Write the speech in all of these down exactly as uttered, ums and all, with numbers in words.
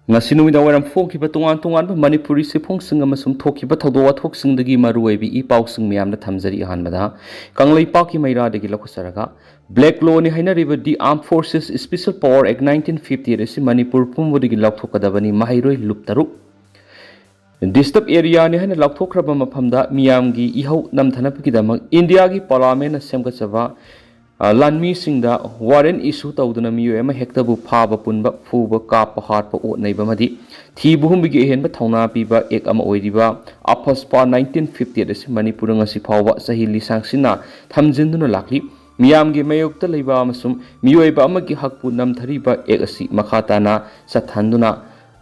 ꯉꯁꯤ ꯅꯨꯃꯤꯗꯥꯡ ꯋꯥꯏꯔꯝ ꯐꯣꯡꯈꯤꯕ ꯇꯣꯉꯥꯟ ꯇꯣꯉꯥꯟꯕ ꯃꯅꯤꯄꯨꯔꯤ ꯆꯦꯐꯣꯡꯁꯤꯡ ꯑꯃꯁꯨꯡ ꯊꯣꯛꯈꯤꯕ ꯊꯧꯗꯣꯛ ꯋꯥꯊꯣꯛꯁꯤꯡꯗꯒꯤ ꯃꯔꯨꯑꯣꯏꯕ ꯏ ꯄꯥꯎꯁꯤꯡ ꯃꯌꯥꯝꯗ ꯊꯝꯖꯔꯤ꯫ ꯑꯍꯥꯟꯕꯗ ꯀꯪꯂꯩꯄꯥꯛꯀꯤ ꯃꯩꯔꯥꯗꯒꯤ ꯂꯧꯈꯠꯆꯔꯒ, black ꯂꯣꯅꯤ ꯍꯥꯏꯅꯔꯤꯕ The Armed Forces Special Power Act nineteen fifty eight ꯑꯁꯤ ꯃꯅꯤꯄꯨꯔ ꯄꯨꯝꯕꯗꯒꯤ ꯂꯧꯊꯣꯛꯀꯗꯕꯅꯤ꯫ ꯃꯍꯩꯔꯣꯏ ꯂꯨꯞ ꯇꯔꯨꯛ ꯗꯤꯁꯇꯔꯕ ꯑꯦꯔꯤꯌꯥꯅꯤ ꯍꯥꯏꯅ ꯂꯥꯎꯊꯣꯛꯈ꯭ꯔꯕ ꯃꯐꯝꯗ ꯃꯤꯌꯥꯝꯒꯤ ꯏꯍꯧ ꯅꯝꯊꯅꯕꯒꯤꯗꯃꯛ ꯏꯟꯗꯤꯌꯥꯒꯤ ꯄꯥꯔꯂꯥꯃꯦꯟꯅ ꯁꯦꯝꯒꯠꯆꯕ, ꯑ, ꯂꯥꯟꯃꯤꯁꯤꯡꯗ ꯋꯥꯔꯦꯟ ꯏꯁꯨ ꯇꯧꯗꯨꯅ ꯃꯤꯑꯣꯏ ꯑꯃ ꯍꯦꯛꯇꯕꯨ ꯐꯥꯕ ꯄꯨꯟꯕ, ꯐꯨꯕ, ꯀꯥꯞꯄ, ꯍꯥꯠꯄ, ꯑꯣꯠ ꯅꯩꯕ ꯑꯃꯗꯤ ꯊꯤꯕ ꯍꯨꯝꯕꯒꯤ ꯑꯍꯦꯟꯕ ꯊꯧꯅꯥ ꯄꯤꯕ ꯑꯦꯛ ꯑꯃ ꯑꯣꯏꯔꯤꯕ ꯑꯐꯁꯄꯥ nineteen fifty eight ꯑꯁꯤ ꯃꯅꯤꯄꯨꯔꯗ ꯉꯁꯤ ꯐꯥꯎꯕ ꯆꯍꯤ ꯂꯤꯁꯥꯡ ꯁꯤꯟꯅ ꯊꯝꯖꯤꯟꯗꯨꯅ ꯂꯥꯛꯂꯤ꯫ ꯃꯤꯌꯥꯝꯒꯤ ꯃꯥꯌꯣꯛꯇ ꯂꯩꯕ ꯑꯃꯁꯨꯡ ꯃꯤꯑꯣꯏꯕ ꯑꯃꯒꯤ ꯍꯛꯄꯨ ꯅꯝꯊꯔꯤꯕ ꯑꯦꯛ ꯑꯁꯤ ꯃꯈꯥ ꯇꯥꯅ ꯆꯠꯊꯍꯟꯗꯨꯅ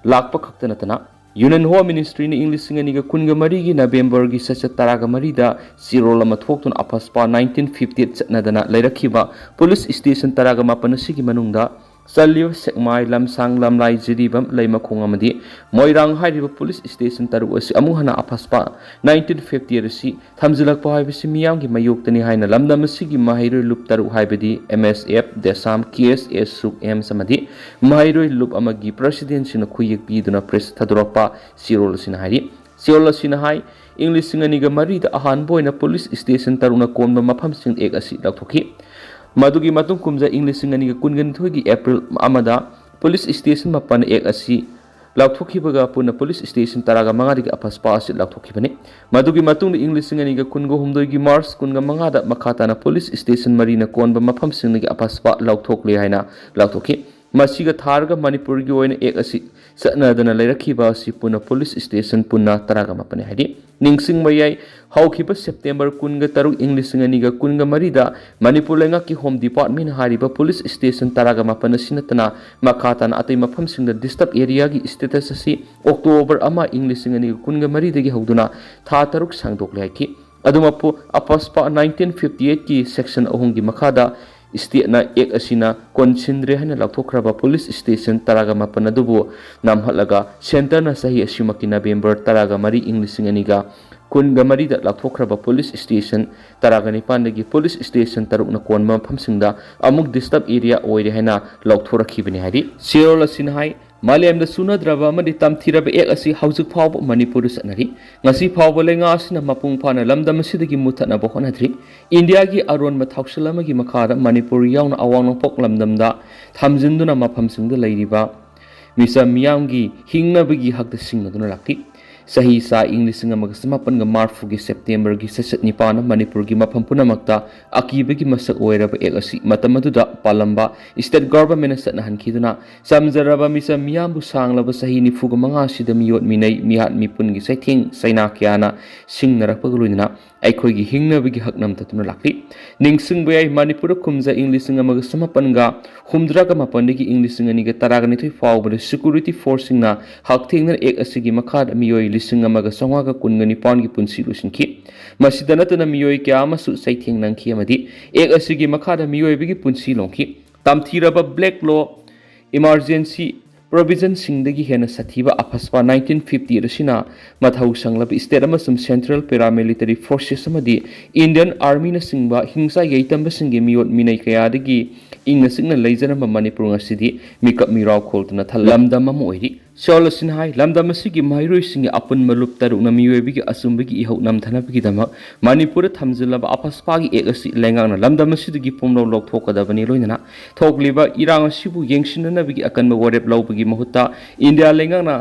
ꯂꯥꯛꯄ ꯈꯛꯇ ꯅꯠꯇꯅ, ꯌꯨꯅꯤꯌꯟ ꯍꯣꯝ ꯃꯤꯅꯤꯁꯇ꯭ꯔꯤꯅ ꯏꯪ ꯂꯤꯁꯤꯡ ꯑꯅꯤꯒ ꯀꯨꯟꯒ ꯃꯔꯤꯒꯤ ꯅꯕꯦꯝꯕꯔꯒꯤ ꯆꯩꯆꯠ ꯇꯔꯥꯒ ꯃꯔꯤꯗ ꯆꯦꯔꯣꯜ ꯑꯃ ꯊꯣꯛꯇꯨꯅ ꯑꯐꯁꯄꯥ nineteen fifty eight ꯆꯠꯅꯗꯅ ꯂꯩꯔꯛꯈꯤꯕ ꯄꯨꯂꯤꯁ ꯁ꯭ꯇꯦꯁꯟ ꯇꯔꯥꯒ ꯃꯥꯄꯟ ꯑꯁꯤꯒꯤ ꯃꯅꯨꯡꯗ ꯆꯜꯂꯤꯕ ꯁꯦꯛꯃꯥꯏ, ꯂꯝꯁꯥꯡ, ꯂꯝꯂꯥꯏ, ꯖꯤꯔꯤꯕꯥꯝ, ꯂꯩꯃꯈꯣꯡ ꯑꯃꯗꯤ ꯃꯣꯏꯔꯥꯡ ꯍꯥꯏꯔꯤꯕ ꯄꯨꯂꯤꯁ ꯁ꯭ꯇꯦꯁꯟ ꯇꯔꯨꯛ ꯑꯁꯤ ꯑꯃꯨꯛ ꯍꯟꯅ ꯑꯐꯁꯄꯥ nineteen fifty eight ꯑꯁꯤ ꯊꯝꯖꯤꯜꯂꯛꯄ ꯍꯥꯏꯕꯁꯤ ꯃꯤꯌꯥꯝꯒꯤ ꯃꯥꯌꯣꯛꯇꯅꯤ ꯍꯥꯏꯅ ꯂꯝꯗꯝ ꯑꯁꯤꯒꯤ ꯃꯍꯩꯔꯣꯏ ꯂꯨꯞ ꯇꯔꯨꯛ ꯍꯥꯏꯕꯗꯤ ꯑꯦꯝ ꯑꯦꯁ ꯑꯦꯐ, ꯗꯦꯁꯥꯝ, ꯀꯦ ꯑꯦꯁ ꯑꯦꯁ, ꯁꯨꯛ, ꯑꯦꯝꯁ ꯑꯃꯗꯤ ꯃꯍꯩꯔꯣꯏ ꯂꯨꯞ ꯑꯃꯒꯤ ꯄ꯭ꯔꯁꯤꯗꯦꯟꯁꯤꯡꯅ ꯈꯨꯌꯦꯛ ꯄꯤꯗꯨꯅ ꯄ꯭ꯔꯦꯁ ꯊꯥꯗꯣꯔꯛꯄ ꯆꯦꯔꯣꯜ ꯑꯁꯤꯅ ꯍꯥꯏꯔꯤ꯫ ꯆꯦꯔꯣꯜ ꯑꯁꯤꯅ ꯍꯥꯏ, ꯏꯪ ꯂꯤꯁꯤꯡ ꯑꯅꯤꯒ ꯃꯔꯤꯗ ꯑꯍꯥꯟꯕ ꯑꯣꯏꯅ ꯄꯨꯂꯤꯁ ꯁ꯭ꯇꯦꯁꯟ ꯇꯔꯨꯛꯅ ꯀꯣꯟꯕ ꯃꯐꯝꯁꯤꯡ ꯑꯦꯛ ꯑꯁꯤ ꯂꯧꯊꯣꯛꯈꯤ꯫ ꯃꯗꯨꯒꯤ ꯃꯇꯨꯡ ꯀꯨꯝꯖꯥ ꯏꯪ ꯂꯤꯁꯤꯡ ꯑꯅꯤꯒ ꯀꯨꯟꯒ ꯅꯤꯊꯣꯏꯒꯤ ꯑꯦꯄ꯭ꯔꯤꯜ ꯑꯃꯗ ꯄꯨꯂꯤꯁ ꯁ꯭ꯇꯦꯁꯟ ꯃꯥꯄꯟ ꯑꯦꯛ ꯑꯁꯤ ꯂꯥꯎꯊꯣꯛꯈꯤꯕꯒ ꯄꯨꯟꯅ ꯄꯨꯂꯤꯁ ꯁ꯭ꯇꯦꯁꯟ ꯇꯔꯥꯒ ꯃꯉꯥꯗꯒꯤ ꯑꯐꯁꯄꯥ ꯑꯁꯤ ꯂꯥꯎꯊꯣꯛꯈꯤꯕꯅꯤ꯫ ꯃꯗꯨꯒꯤ ꯃꯇꯨꯡꯗ ꯏꯪ ꯂꯤꯁꯤꯡ ꯑꯅꯤꯒ ꯀꯨꯟꯒ ꯍꯨꯝꯗꯣꯏꯒꯤ ꯃꯥꯔꯆ ꯀꯨꯟꯒ ꯃꯉꯥꯗ ꯃꯈꯥ ꯇꯥꯅ ꯄꯨꯂꯤꯁ ꯁ꯭ꯇꯦꯁꯟ ꯃꯔꯤꯅ ꯀꯣꯟꯕ ꯃꯐꯝꯁꯤꯡꯗꯒꯤ ꯑꯐꯁꯄꯥ ꯂꯥꯎꯊꯣꯛꯂꯦ ꯍꯥꯏꯅ ꯂꯥꯎꯊꯣꯛꯈꯤ꯫ ꯃꯁꯤꯒ ꯊꯥꯔꯒ ꯃꯅꯤꯄꯨꯔꯒꯤ ꯑꯣꯏꯅ ꯑꯦꯛ ꯑꯁꯤ ꯆꯠꯅꯗꯅ ꯂꯩꯔꯛꯈꯤꯕ ꯑꯁꯤ ꯄꯨꯟꯅ ꯄꯨꯂꯤꯁ ꯁ꯭ꯇꯦꯁꯟ ꯄꯨꯟꯅ ꯇꯔꯥꯒ ꯃꯥꯄꯟꯅꯤ ꯍꯥꯏꯔꯤ꯫ ꯅꯤꯡꯁꯤꯡꯕ ꯌꯥꯏ, ꯍꯧꯈꯤꯕ ꯁꯦꯞꯇꯦꯝꯕꯔ ꯀꯨꯟꯒ ꯇꯔꯨꯛ, ꯏꯪ ꯂꯤꯁꯤꯡ ꯑꯅꯤꯒ ꯀꯨꯟꯒ ꯃꯔꯤꯗ ꯃꯅꯤꯄꯨꯔ ꯂꯩꯉꯥꯛꯀꯤ ꯍꯣꯝ ꯗꯤꯄꯥꯔꯠꯃꯦꯟ ꯍꯥꯏꯔꯤꯕ ꯄꯨꯂꯤꯁ ꯁ꯭ꯇꯦꯁꯟ ꯇꯔꯥꯒ ꯃꯥꯄꯟ ꯑꯁꯤ ꯅꯠꯇꯅ ꯃꯈꯥ ꯇꯥꯅ ꯑꯇꯩ ꯃꯐꯝꯁꯤꯡꯗ ꯗꯤꯁꯇꯔꯕ ꯑꯦꯔꯤꯌꯥꯒꯤ ꯁ꯭ꯇꯦꯇꯁ ꯑꯁꯤ ꯑꯣꯛꯇꯣꯕꯔ ꯑꯃ, ꯏꯪ ꯂꯤꯁꯤꯡ ꯑꯅꯤꯒ ꯀꯨꯟꯒ ꯃꯔꯤꯗꯒꯤ ꯍꯧꯗꯨꯅ ꯊꯥ ꯇꯔꯨꯛ ꯁꯥꯡꯗꯣꯛꯂꯦ ꯍꯥꯏꯈꯤ꯫ ꯑꯗꯨꯃꯛꯄꯨ, ꯑꯐꯁꯄꯥ nineteen fifty eight ꯀꯤ ꯁꯦꯛꯁꯟ ꯑꯍꯨꯝꯒꯤ ꯃꯈꯥꯗ ꯁ꯭ꯇꯦꯠꯅ ꯑꯦꯛ ꯑꯁꯤꯅ ꯀꯣꯟꯁꯤꯟꯗ꯭ꯔꯦ ꯍꯥꯏꯅ ꯂꯥꯎꯊꯣꯛꯈ꯭ꯔꯕ ꯄꯨꯂꯤꯁ ꯁ꯭ꯇꯦꯁꯟ ꯇꯔꯥꯒ ꯃꯥꯄꯟ ꯑꯗꯨꯕꯨ ꯅꯝꯍꯠꯂꯒ ꯁꯦꯟꯇꯔꯅ ꯆꯍꯤ ꯑꯁꯤꯃꯛꯀꯤ ꯅꯕꯦꯝꯕꯔ ꯇꯔꯥꯒ ꯃꯔꯤ, ꯏꯪ ꯂꯤꯁꯤꯡ ꯑꯅꯤꯒ ꯀꯨꯟꯒ ꯃꯔꯤꯗ ꯂꯥꯎꯊꯣꯛꯈ꯭ꯔꯕ ꯄꯨꯂꯤꯁ ꯁ꯭ꯇꯦꯁꯟ ꯇꯔꯥꯒ ꯅꯤꯄꯥꯟꯗꯒꯤ ꯄꯨꯂꯤꯁ ꯁ꯭ꯇꯦꯁꯟ ꯇꯔꯨꯛꯅ ꯀꯣꯟꯕ ꯃꯐꯝꯁꯤꯡꯗ ꯑꯃꯨꯛ ꯗꯤꯁꯇꯔꯕ ꯑꯦꯔꯤꯌꯥ ꯑꯣꯏꯔꯦ ꯍꯥꯏꯅ ꯂꯥꯎꯊꯣꯔꯛꯈꯤꯕꯅꯤ ꯍꯥꯏꯔꯤ꯫ ꯆꯦꯔꯣꯜ ꯑꯁꯤꯅ ꯍꯥꯏ, ꯃꯥꯂꯦꯝꯗ ꯆꯨꯅꯗ꯭ꯔꯕ ꯑꯃꯗꯤ ꯇꯝꯊꯤꯔꯕ ꯑꯦꯛ ꯑꯁꯤ ꯍꯧꯖꯤꯛ ꯐꯥꯎꯕ ꯃꯅꯤꯄꯨꯔꯗ ꯆꯠꯅꯔꯤ꯫ ꯉꯁꯤ ꯐꯥꯎꯕ ꯂꯩꯉꯥꯛ ꯑꯁꯤꯅ ꯃꯄꯨꯡ ꯐꯥꯅ ꯂꯝꯗꯝ ꯑꯁꯤꯗꯒꯤ ꯃꯨꯠꯊꯠꯅꯕ ꯍꯣꯠꯅꯗ꯭ꯔꯤ꯫ ꯏꯟꯗꯤꯌꯥꯒꯤ ꯑꯔꯣꯟꯕ ꯊꯧꯁꯤꯜ ꯑꯃꯒꯤ ꯃꯈꯥꯗ ꯃꯅꯤꯄꯨꯔ ꯌꯥꯎꯅ ꯑꯋꯥꯡ ꯅꯣꯡꯄꯣꯛ ꯂꯝꯗꯝꯗ ꯊꯝꯖꯤꯟꯗꯨꯅ ꯃꯐꯝꯁꯤꯡꯗ ꯂꯩꯔꯤꯕ ꯃꯤꯆꯝ ꯃꯤꯌꯥꯝꯒꯤ ꯍꯤꯡꯅꯕꯒꯤ ꯍꯛꯇ ꯁꯤꯡꯅꯗꯨꯅ ꯂꯥꯛꯂꯤ꯫ ꯆꯍꯤ ꯆꯥ ꯏꯪ ꯂꯤꯁꯤꯡ ꯑꯃꯒ ꯆꯃꯥꯄꯟꯒ ꯃꯔꯤꯐꯨꯒꯤ ꯁꯦꯞꯇꯦꯝꯕꯔꯒꯤ ꯆꯩꯆꯠ ꯅꯤꯄꯥꯟꯅ ꯃꯅꯤꯄꯨꯔꯒꯤ ꯃꯐꯝ ꯄꯨꯝꯅꯃꯛꯇ ꯑꯀꯤꯕꯒꯤ ꯃꯁꯛ ꯑꯣꯏꯔꯕ ꯑꯦꯛ ꯑꯁꯤ ꯃꯇꯝ ꯑꯗꯨꯗ ꯄꯥꯜꯂꯝꯕ state government ꯅ ꯆꯠꯅꯍꯟꯈꯤꯗꯨꯅ ꯆꯝꯖꯔꯕ ꯃꯤꯆꯝ ꯃꯤꯌꯥꯝꯕꯨ ꯁꯥꯡꯂꯕ ꯆꯍꯤ ꯅꯤꯐꯨꯒ ꯃꯉꯥꯁꯤꯗ ꯃꯤꯑꯣꯠ ꯃꯤꯅꯩ, ꯃꯤꯍꯥꯠ ꯃꯤꯄꯨꯟꯒꯤ ꯆꯩꯊꯦꯡ ꯆꯩꯅꯥ ꯀꯌꯥꯅ ꯁꯤꯡꯅꯔꯛꯄꯒ ꯂꯣꯏꯅꯅ ꯑꯩꯈꯣꯏꯒꯤ ꯍꯤꯡꯅꯕꯒꯤ ꯍꯛ ꯅꯝꯊꯗꯨꯅ ꯂꯥꯛꯂꯤ꯫ ꯅꯤꯡꯁꯤꯡꯕ ꯌꯥꯏ, ꯃꯅꯤꯄꯨꯔꯗ ꯀꯨꯝꯖꯥ ꯏꯪ ꯂꯤꯁꯤꯡ ꯑꯃꯒ ꯆꯃꯥꯄꯟꯒ ꯍꯨꯝꯗ꯭ꯔꯥꯒ ꯃꯥꯄꯟꯗꯒꯤ ꯏꯪ ꯂꯤꯁꯤꯡ ꯑꯅꯤꯒ ꯇꯔꯥꯒ ꯅꯤꯊꯣꯏ ꯐꯥꯎꯕꯗ security force ꯁꯤꯡꯅ ꯍꯛꯊꯦꯡꯅꯅ ꯑꯦꯛ ꯑꯁꯤꯒꯤ ꯃꯈꯥꯗ ꯃꯤꯑꯣꯏ ꯂꯤꯁꯤꯡ ꯑꯃꯒ ꯆꯥꯝꯃꯉꯥꯒ ꯀꯨꯟꯒ ꯅꯤꯄꯥꯟꯒꯤ ꯄꯨꯟꯁꯤ ꯂꯣꯏꯁꯤꯟꯈꯤ꯫ ꯃꯁꯤꯗ ꯅꯠꯇꯅ ꯃꯤꯑꯣꯏ ꯀꯌꯥ ꯑꯃꯁꯨ ꯆꯩꯊꯦꯡ ꯅꯪꯈꯤ ꯑꯃꯗꯤ ꯑꯦꯛ ꯑꯁꯤꯒꯤ ꯃꯈꯥꯗ ꯃꯤꯑꯣꯏꯕꯒꯤ ꯄꯨꯟꯁꯤ ꯂꯣꯡꯈꯤ꯫ ꯇꯝꯊꯤꯔꯕ black law, emergency provision ꯁꯤꯡꯗꯒꯤ ꯍꯦꯟꯅ ꯁꯥꯊꯤꯕ AFSPA nineteen fifty eight ꯑꯁꯤꯅ ꯃꯊꯧ ꯁꯪꯂꯕ state ꯑꯃꯁꯨꯡ central paramilitary forces ꯑꯃꯗꯤ Indian Army ꯅꯆꯤꯡꯕ ꯍꯤꯡꯆꯥꯏ ꯌꯩꯇꯝꯕꯁꯤꯡꯒꯤ ꯃꯤꯑꯣꯠ ꯃꯤꯅꯩ ꯀꯌꯥꯗꯒꯤ ꯏꯪꯅ ꯆꯤꯛꯅ ꯂꯩꯖꯔꯝꯕ ꯃꯅꯤꯄꯨꯔ ꯉꯁꯤꯗꯤ ꯃꯤꯀꯞ ꯃꯤꯔꯥꯎ ꯈꯣꯜꯗꯨꯅ ꯊꯜ ꯂꯝꯗꯝ ꯑꯃ ꯑꯣꯏꯔꯤ꯫ ꯁꯤꯑꯣꯜ ꯑꯁꯤꯅ ꯍꯥꯏ, ꯂꯝꯗꯝ ꯑꯁꯤꯒꯤ ꯃꯍꯩꯔꯣꯏꯁꯤꯡꯒꯤ ꯑꯄꯨꯟꯕ ꯂꯨꯞ ꯇꯔꯨꯛꯅ ꯃꯤꯑꯣꯏꯕꯒꯤ ꯑꯆꯨꯝꯕꯒꯤ ꯏꯍꯧ ꯅꯝꯊꯅꯕꯒꯤꯗꯃꯛ ꯃꯅꯤꯄꯨꯔꯗ ꯊꯝꯖꯤꯜꯂꯕ AFSPA ꯒꯤ ꯑꯦꯛ ꯑꯁꯤ ꯂꯩꯉꯥꯛꯅ ꯂꯝꯗꯝ ꯑꯁꯤꯗꯒꯤ ꯄꯨꯝꯂꯧ ꯂꯧꯊꯣꯛꯀꯗꯕꯅꯤ꯫ ꯂꯣꯏꯅꯅ ꯊꯣꯛꯂꯤꯕ ꯏꯔꯥꯡ ꯑꯁꯤꯕꯨ ꯌꯦꯡꯁꯤꯟꯅꯅꯕꯒꯤ ꯑꯀꯟꯕ ꯋꯥꯔꯦꯞ ꯂꯧꯕꯒꯤ ꯃꯍꯨꯠꯇ ꯏꯟꯗꯤꯌꯥ ꯂꯩꯉꯥꯛꯅ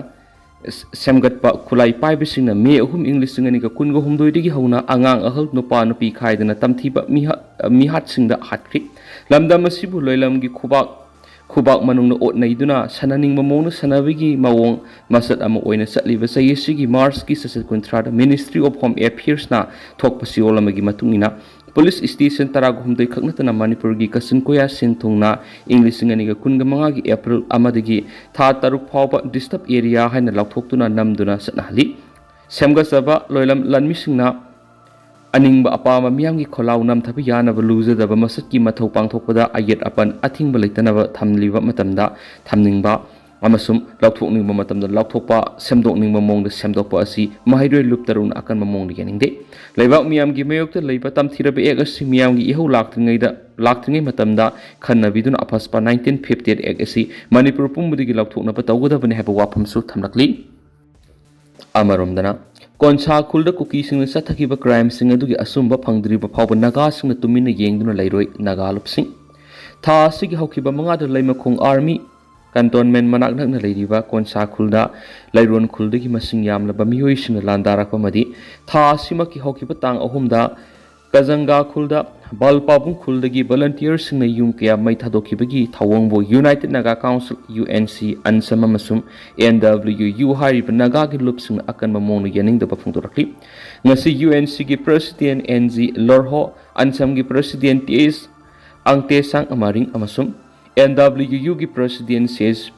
ꯁꯦꯝꯒꯠꯄ ꯈꯨꯠꯂꯥꯏ ꯄꯥꯏꯕꯁꯤꯡꯅ ꯃꯦ ꯑꯍꯨꯝ ꯏꯪ ꯂꯤꯁꯤꯡ ꯑꯅꯤꯒ ꯀꯨꯟꯒ ꯍꯨꯝꯗꯣꯏꯗꯒꯤ ꯍꯧꯅ ꯑꯉꯥꯡ ꯑꯍꯜ ꯅꯨꯄꯥ ꯅꯨꯄꯤ ꯈꯥꯏꯗꯅ ꯇꯝꯊꯤꯕ ꯃꯤꯍꯥ-, ꯃꯤꯍꯥꯠꯁꯤꯡꯗ ꯍꯥꯠꯈ꯭ꯔꯤ꯫ ꯂꯝꯗꯝ ꯑꯁꯤꯕꯨ ꯂꯣꯏꯂꯝꯒꯤ ꯈꯨꯕꯥꯛ, ꯈꯨꯕꯥꯛ ꯃꯅꯨꯡꯗ ꯑꯣꯠꯅꯩꯗꯨꯅ ꯁꯥꯟꯅꯅꯤꯡꯕ ꯃꯑꯣꯡꯗ ꯁꯥꯟꯅꯕꯒꯤ ꯃꯑꯣꯡ ꯃꯁꯛ ꯑꯃ ꯑꯣꯏꯅ ꯆꯠꯂꯤꯕ ꯆꯍꯤ ꯑꯁꯤꯒꯤ ꯃꯥꯔꯆꯀꯤ ꯆꯩꯆꯠ ꯀꯨꯟꯊ꯭ꯔꯥꯗ Ministry of Home Affairs ꯅ ꯊꯣꯛꯄ ꯁꯤꯑꯣꯜ ꯑꯃꯒꯤ ꯃꯇꯨꯡ ꯏꯟꯅ, police station ꯇꯔꯥꯒ ꯍꯨꯝꯗꯣꯏ ꯈꯛ ꯅꯠꯇꯅ ꯃꯅꯤꯄꯨꯔꯒꯤ ꯀꯥꯆꯤꯟ ꯀꯣꯌꯥ ꯁꯤꯟ ꯊꯨꯡꯅ ꯏꯪ ꯂꯤꯁꯤꯡ ꯑꯅꯤꯒ ꯀꯨꯟꯒ ꯃꯉꯥꯒꯤ ꯑꯦꯄ꯭ꯔꯤꯜ ꯑꯃꯗꯒꯤ ꯊꯥ ꯇꯔꯨꯛ ꯐꯥꯎꯕ disturb area ꯍꯥꯏꯅ ꯂꯥꯎꯊꯣꯛꯇꯨꯅ ꯅꯝꯗꯨꯅ ꯆꯠꯅꯍꯜꯂꯤ꯫ ꯁꯦꯝꯒꯠꯆꯕ ꯂꯣꯏꯂꯝ ꯂꯥꯟꯃꯤꯁꯤꯡꯅ ꯑꯅꯤꯡꯕ ꯑꯄꯥꯝꯕ ꯃꯤꯌꯥꯝꯒꯤ ꯈꯣꯜꯂꯥꯎ ꯅꯝꯊꯕ ꯌꯥꯅꯕ ꯂꯨꯖꯗꯕ ꯃꯁꯛꯀꯤ ꯃꯊꯧ ꯄꯥꯡꯊꯣꯛꯄꯗ ꯑꯌꯦꯠ ꯑꯄꯟ ꯑꯊꯤꯡꯕ ꯂꯩꯇꯅꯕ ꯊꯝꯂꯤꯕ ꯃꯇꯝꯗ ꯊꯝꯅꯤꯡꯕ, ꯑꯃꯁꯨꯡ ꯂꯧꯊꯣꯛꯅꯤꯡꯕ ꯃꯇꯝꯗ ꯂꯧꯊꯣꯛꯄ, ꯁꯦꯝꯗꯣꯛꯅꯤꯡꯕ ꯃꯑꯣꯡꯗ ꯁꯦꯝꯗꯣꯛꯄ ꯑꯁꯤ ꯃꯍꯩꯔꯣꯏ ꯂꯨꯞ ꯇꯔꯨꯛꯅ ꯑꯀꯟꯕ ꯃꯑꯣꯡꯗ ꯌꯥꯅꯤꯡꯗꯦ꯫ ꯂꯩꯕꯥꯛ ꯃꯤꯌꯥꯝꯒꯤ ꯃꯥꯌꯣꯛꯇ ꯂꯩꯕ ꯇꯝꯊꯤꯔꯕ ꯑꯦꯛ ꯑꯁꯤ ꯃꯤꯌꯥꯝꯒꯤ ꯏꯍꯧ ꯂꯥꯛꯇ꯭ꯔꯤꯉꯩꯗ, ꯂꯥꯛꯇ꯭ꯔꯤꯉꯩ ꯃꯇꯝꯗ ꯈꯟꯅꯕꯤꯗꯨꯅ ꯑꯐꯁꯄꯥ nineteen fifty eight Act ꯑꯁꯤ ꯃꯅꯤꯄꯨꯔ ꯄꯨꯝꯕꯗꯒꯤ ꯂꯧꯊꯣꯛꯅꯕ ꯇꯧꯒꯗꯕꯅꯤ ꯍꯥꯏꯕ ꯋꯥꯐꯝꯁꯨ ꯊꯝꯂꯛꯂꯤ꯫ ꯑꯃꯔꯣꯝꯗꯅ, ꯀꯣꯟꯁꯥ ꯈꯨꯜꯗ ꯀꯨꯀꯤꯁꯤꯡꯅ ꯆꯠꯊꯈꯤꯕ ꯀ꯭ꯔꯥꯏꯝꯁꯤꯡ ꯑꯗꯨꯒꯤ ꯑꯆꯨꯝꯕ ꯐꯪꯗ꯭ꯔꯤꯕ ꯐꯥꯎꯕ ꯅꯥꯒꯥꯁꯤꯡꯅ ꯇꯨꯃꯤꯟꯅ ꯌꯦꯡꯗꯨꯅ ꯂꯩꯔꯣꯏ ꯅꯥꯒꯥ ꯂꯨꯞꯁꯤꯡ꯫ ꯊꯥ ꯑꯁꯤꯒꯤ ꯍꯧꯈꯤꯕ ꯃꯉꯥꯗ ꯂꯩꯃꯈꯣꯡ ꯑꯥꯔꯃꯤ ꯀꯦꯟꯇꯣꯟꯃꯦꯟ ꯃꯅꯥꯛ ꯅꯛꯅ ꯂꯩꯔꯤꯕ ꯀꯣꯟꯁꯥ ꯈꯨꯜꯗ ꯂꯩꯔꯣꯟ ꯈꯨꯜꯗꯒꯤ ꯃꯁꯤꯡ ꯌꯥꯝꯂꯕ ꯃꯤꯑꯣꯏꯁꯤꯡꯅ ꯂꯥꯟꯗꯥꯔꯛꯄ ꯑꯃꯗꯤ ꯊꯥ ꯑꯁꯤꯃꯛꯀꯤ ꯍꯧꯈꯤꯕ ꯇꯥꯡ ꯑꯍꯨꯝꯗ ꯀꯖꯪꯒꯥ ꯈꯨꯜꯗ, ꯕꯥꯜꯄꯥꯕꯨꯡ ꯈꯨꯜꯗꯒꯤ ꯚꯣꯂꯨꯟꯇꯤꯌꯔꯁꯤꯡꯅ ꯌꯨꯝ ꯀꯌꯥ ꯃꯩ ꯊꯥꯗꯣꯛꯈꯤꯕꯒꯤ ꯊꯧꯑꯣꯡꯕꯨ United Naga Council, U N C, ꯑꯟꯁꯝ ꯑꯃꯁꯨꯡ N W U ꯍꯥꯏꯔꯤꯕ ꯅꯥꯒꯥꯒꯤ ꯂꯨꯞꯁꯤꯡꯅ ꯑꯀꯟꯕ ꯃꯑꯣꯡꯗ ꯌꯥꯅꯤꯡꯗꯕ ꯐꯣꯡꯗꯣꯔꯛꯂꯤ꯫ ꯉꯁꯤ U N Cꯒꯤ President N G ꯂꯣꯔꯍꯣ, ꯑꯟꯁꯝꯒꯤ President T H ꯑꯪꯇꯦꯁꯥꯡ ꯑꯃꯥꯔꯤꯡ ꯑꯃꯁꯨꯡ N W Uꯒꯤ President C H